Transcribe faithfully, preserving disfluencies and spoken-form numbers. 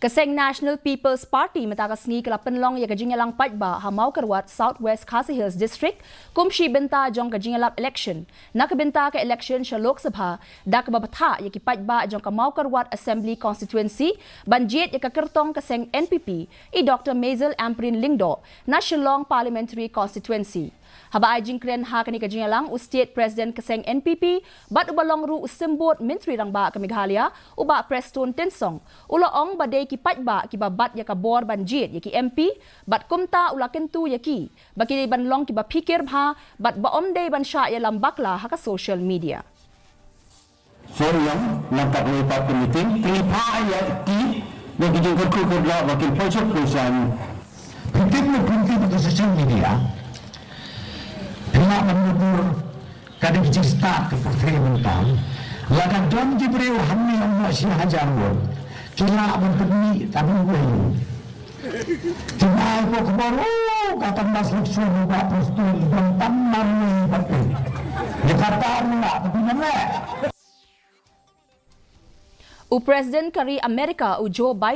Ka seng National People's Party mynta ka sngi ka la pynlong ïa ka jingïalang paidbah ha Mawkyrwat, South West Khasi Hills District, kum shi bynta jong ka jingïalap election. Na ka bynta ka election sha Lok Sabha, da kaba bthah ïa ki paidbah jong ka Mawkyrwat Assembly Constituency ban jied ïa ka kyrtong ka seng N P P, i Doctor Maisel Ampareen Lyngdoh na Shillong Parliamentary Constituency. Haba ai jingkren ha kane ka jingïalang u State President ka seng N P P bad uba long ruh u Symbud Myntri Rangbah ka Meghalaya, u Bah Prestone Tynsong, u la ong ba dei ki paidbah kiba bat ïa ka bor ban jied ïa ki M P, bad kumta u la kyntu ïa ki ba ki dei ban long kiba phikir bha bad ba ym dei ban shah ïalam bakla ha ka social media. Sorry ïa, nangta ka lai pat ka meeting, pynlipha ïa ki, ïa ki jingkyrkhu kyrdoh ba kin poi suk poi san. Pynthik ne pynthik ba ka social media. Pynlap ban mutdur, ka dei ka jingstad ka pyrthei mynta. Lada don ki briew hangne ym noh shi hajar ngut, ki lah ban pynmih tang uwei. Ki bai ko khubor, oh, kata mas lek suan ba postul ban tan nam ni ban pynmih. Ïa kata ruh lah ban pynmih. U President ka ri Amerika u Joe Biden